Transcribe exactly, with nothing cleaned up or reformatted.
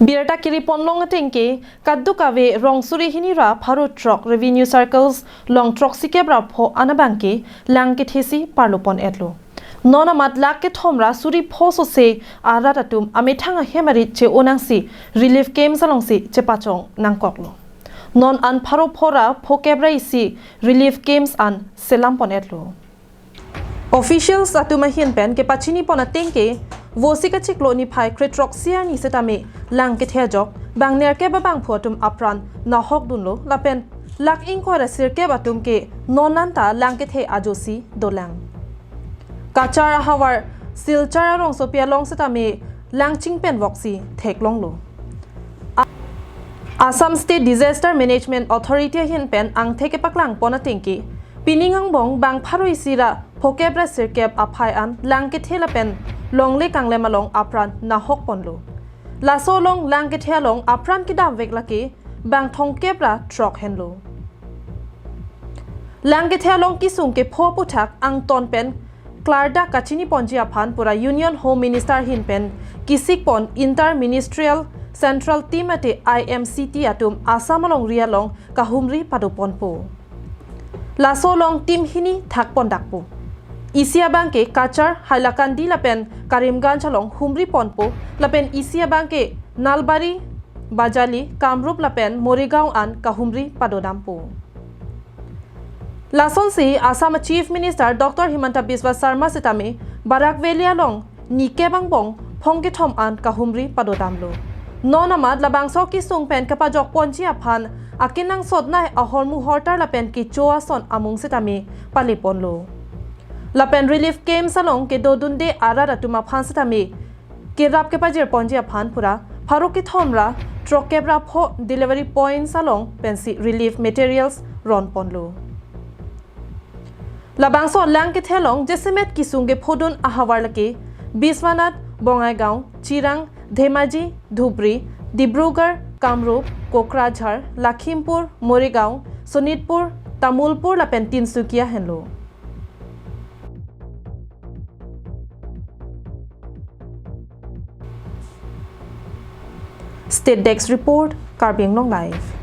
Birta kiri ponlong atengke, kadokave rong suri hini ra pharo throk revenue circles along throksi kep ra pho an abangke lang kethesi parlo pon-etlo. Non amat lakh kethom ra suri pho sose arat atum amethang ahem arit che-o nangsi relief camps alongsi chepachong nangkoklo. Non an pharo pho ra pho kep ra isi relief camps an selam pon-etlo. Officials atum ahin pen kepachini pon atengke, Vosik achiklo niphai kre throksi arni setame lang kethe ajok bang nerkep abangphu atum apran nahok dunlo lapen lakh ingkoi ra sirkep atum ke non anta lang kethe ajosi dolang. Cachar ahavar Silchar arongsopi along setame lang chingpen voksi theklonglo. A-, Assam State Disaster Management Authority ahin pen angthek kepaklang pon atengke, pining angbong bang pharo isi ra pho kep ra sirkep aphai an lang kethe lapen longle kanglem along apran nahok ponlo. Laso along lang kethe along apran kedam vek lake bang thomkep ra throk henlo. Lang kethe along kesung kepho aphuthak angton pen klardak kachini ponji aphan pura Union Home Minister ahin pen kisik pon Inter Ministerial Central Team mate I M C T atum Assam alongri along kahumri pado ponpo. Laso along team hini thak pondakpo. Isi abangke Cachar, Hailakandi lapen Karimganj along humri ponpo, lapen isi abangke Nalbari, Bajali, Kamrup lapen Morigaon an kahumri padodampo. Lasonsi Assam Chief Minister Doctor Himanta Biswa Sarma setame Barak Valley along ni kep angbong phong kethom an kahumri padodamlo. Non amat labangso kesung pen kepajok ponji aphan akenangsot nai ahormu hortar lapen kecho ason amung setame pale ponlo. Lapen relief camps along kedodunde arat atum aphan setame kerap kepajir ponji aphan pura pharo kethom ra throk kep ra pho delivery points along pensi relief materials ron ponlo. Labangso lang kethe along jasemet kesung kephodun ahavar lake Biswanath, Bongaigaon, Chirang, Dhemaji, Dhubri, Dibrugarh, Kamrup, Kokrajhar, Lakhimpur, Morigaon, Sonitpur, Tamulpur lapen Tinsukia henlo. State Desk Report, Karbi Anglong Live.